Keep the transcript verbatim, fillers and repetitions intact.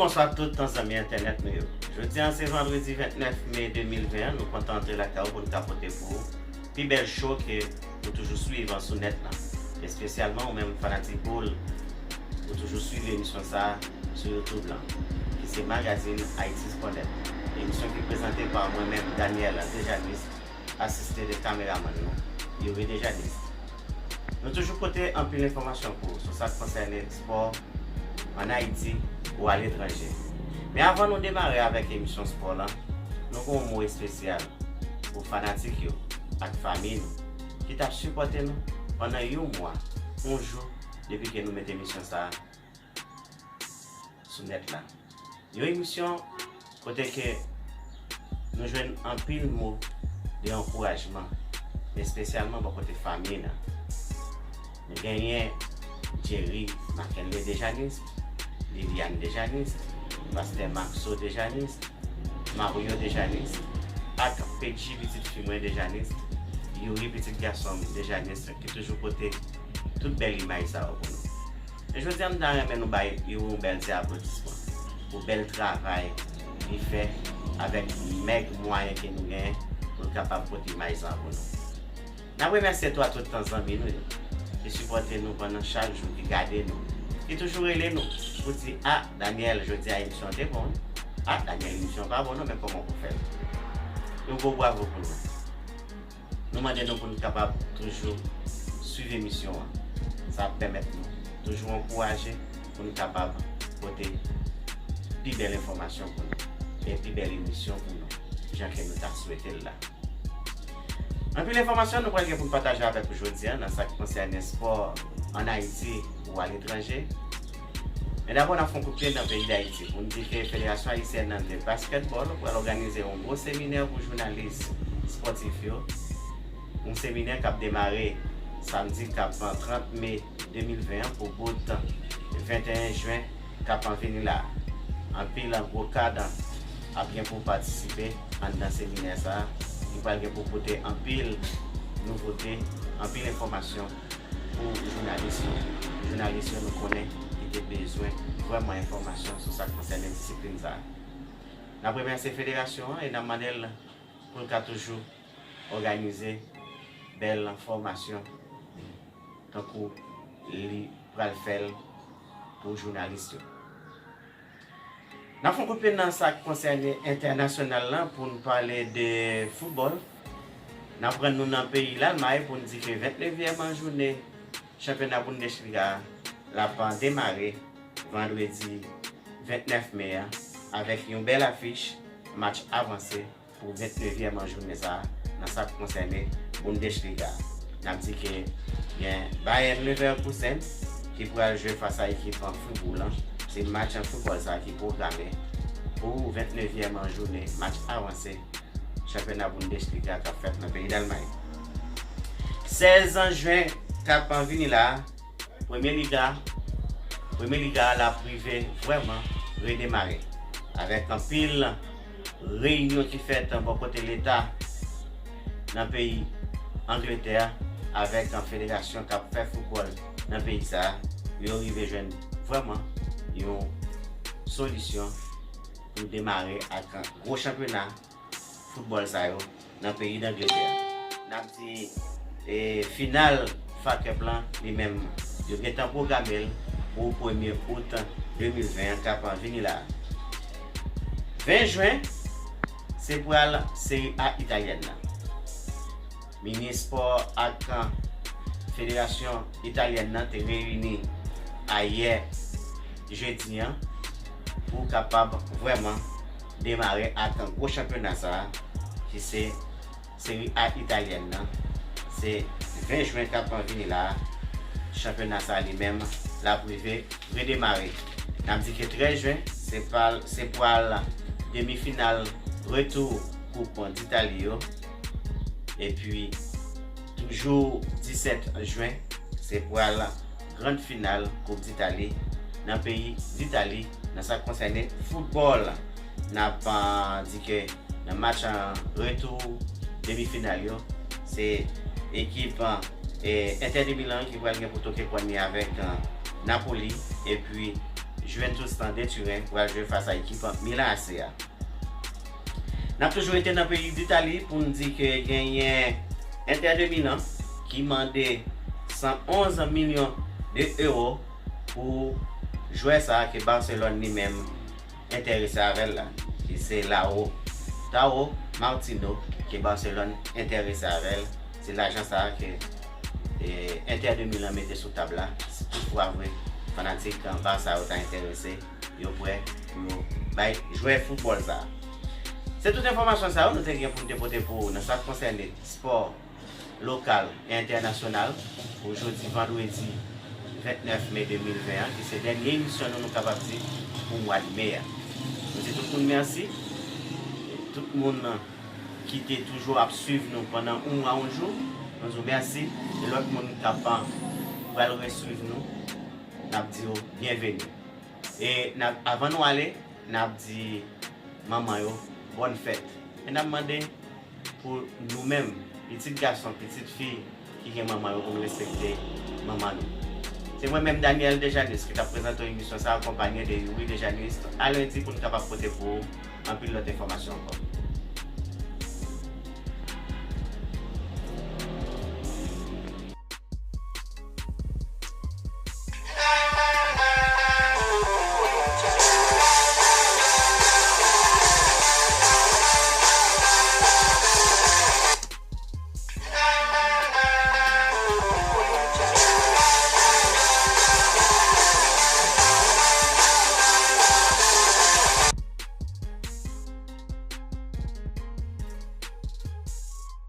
Bonswa tout zanmi entènèt nou yo. Jodi a se vandredi vennèf me de mil ven an, nou kontan antre lakay ou pou n ka pote pou ou pi bèl show ke ou toujou swiv sou nèt lan. Espesyalman ou menm fanatik boul, ou toujou swiv emisyon sa a sou YouTube lan, ki se Magazine Haïti Sport Net. Emisyon ki prezante pa mwen menm, Daniel Dejanis, asiste de kameramann nou, Youri Dejanis. Nou toujou pote anpil enfòmasyon pou ou sou sa k konsène spò ann Ayiti ou aletranje. Men avan nou demare avèk emisyon spò lan, nou gen yon mo espesyal pou fanatik yo ak fanmi nou ki t ap sipòte nou pandan yon mwa, yon jou, depi ke nou mete emisyon sa a sou nèt la. Yon emisyon kote ke nou jwenn anpil mo de ankourajman, espesyalman bò kote fanmi nan. Nou genyen Jerry Mackenley Dejanis, Liliane Dejanis, Pastè Maxo Dejanis, Mario Dejanis, ak Pedji pitit fi mwen Dejanis, Youri pitit gason m Dejanis, ki toujou pote tout bèl imaj sa yo pou nou. E jodi a, m ta renmen nou bay Youri yon bèl ti aplodisman pou bèl travay li fè avèk mèg mwayen ke nou genyen pou l kapab pote imaj sa pou nou. N ap remèsye tou a tout zanmi nou yo ki sipòte nou pandan chak jou, ki gade nou, ki toujou rele nou pou di, "A, Daniel, jodi a emisyon an te bon, wi. A, Daniel, emisyon an pa bon non, men kòman pou fè l?" Yon gwo bwavo pou nou. Nou mande nou pou nou kapab toujou swiv emisyon an. Sa ap pèmèt nou toujou ankouraje pou nou kapab pote pi bèl enfòmasyon pou nou e pi bèl emisyon pou nou, jan ke nou ta swete l la. Anpil enfòmasyon nou pral gen pou n pataje avèk ou jodi a nan sa k konsène spò ann Ayiti ou aletranje. Men dabò, n ap fè yon kout pye nan peyi Dayiti pou n di ke Federasyon Ayisyèn de Baskètbòl pral òganize yon gwo seminè pou jounalis espòtif yo. Yon seminè k ap demare samdi k ap trant me de mil ven an pou bout venteyen jen k ap vini la. Anpil gwo kad ap gen pou patisipe anndan seminè sa a, ki pral gen pou pote anpil nouvote, anpil enfòmasyon pou jounalis yo. Jounalis yo, nou konnen, ki te bezwen vrèman enfòmasyon sou sa k konsène disiplin sa a. N ap remèsye federasyon an e n ap mande l pou l ka toujou òganize bèl fòmasyon tankou li pral fè l pou jounalis yo. N ap fè yon kout pye nan sa k konsène entènasyonal lan pou n pale de foutbòl. N ap rann nou nan peyi Lalmay pou n di ke vennnevyèm jounen chanpyona Bundesliga a l ap demare vandredi vennèf me a avèk yon bèl afich match avanse pou vennnevyèm jounen sa a nan sa k konsène Bundesliga. N ap di ke gen Bayern Leverkusen ki pral jwe fas a ekip an Fribourg lan. Se match an foutbòl sa a ki pwograme pou vennnevyèm jounen, match avanse chanpyona Bundesliga k ap fèt nan peyi Dalmay. Sèz jen k ap vini la a, Premye Liga, Premye Liga a l ap rive vrèman redemare, avèk anpil reyinyon ki fèt bò kote Leta nan peyi Angletè avèk federasyon k ap fè foutbòl nan peyi sa a, pou yo rive jwenn vrèman yon solisyon pou demare ak gwo chanpyona foutbòl sa yo nan peyi Dangletè. N ap di, e, final Fa Cup lan, li menm, yo gentan pwograme l pou premye out de mil ven an k ap vini la a. Ven jen, se pral Seri A italyèn nan. Minis Spò ak Federasyon italyèn nan te reyini ayè jedi an pou kapab vrèman demare ak gwo chanpyona sa a, ki se Seri A italyèn nan. Se ven jen k ap vini la a, chanpyona sa a li menm l ap rive redemare. N ap di ke trèz jen, se pral, se pral demi final retou Koup Ditali yo. Epi, toujou disèt jen, se pral gran final Koup Ditali nan peyi Ditali nan sa k konsène foutbòl. N ap, ah, di ke nan match, ah, retou demi final yo, se ekip, ah, eh, Inter de Milan ki pral gen pou toke kòn li avèk, ah, Napoli, epi Juventus de Turen pral jwe fas a ekip Milan A C a. N ap toujou rete nan peyi Ditali pou n di ke genyen Inter de Milan ki mande san onz milyon de ewo pou jwè sa ke Barcelone li menm enterese avè l la, ki se Lautaro Martino, ke Barcelone enterese avè l. Se lajan sa ke e, Inter de Milan mete sou tab la. Si toutfwa vre fanatik Barça yo ta enterese, yo prè pou yo bay jwè foutbòl sa. Se tout enfòmasyon sa yo nou te gen pou nou te pote pou ou nan sa k konsène spò lokal e entènasyonal pou jodi vandredi vennèf me de mil ven an, ki se dènye emisyon nou, nou kapab di, pou mwa de me a. Nou di tout moun mèsi. Tout moun ki te toujou ap swiv nou pandan yon mwa, yon jou, nou di w mèsi. E lòt moun k ap pral reswiv nou, n ap di yo byenveni. E n ap, avan nou ale, n ap di manman yo bòn fèt. E n ap mande pou nou menm, pitit gason, pitit fi ki gen manman yo, pou nou respekte manman nou. Se mwen menm, Daniel Dejanus, ki t ap prezante w emisyon sa a, akonpanye de Youri Dejanus, a lendi pou n kapab pote pou ou anpil lòt enfòmasyon ankò.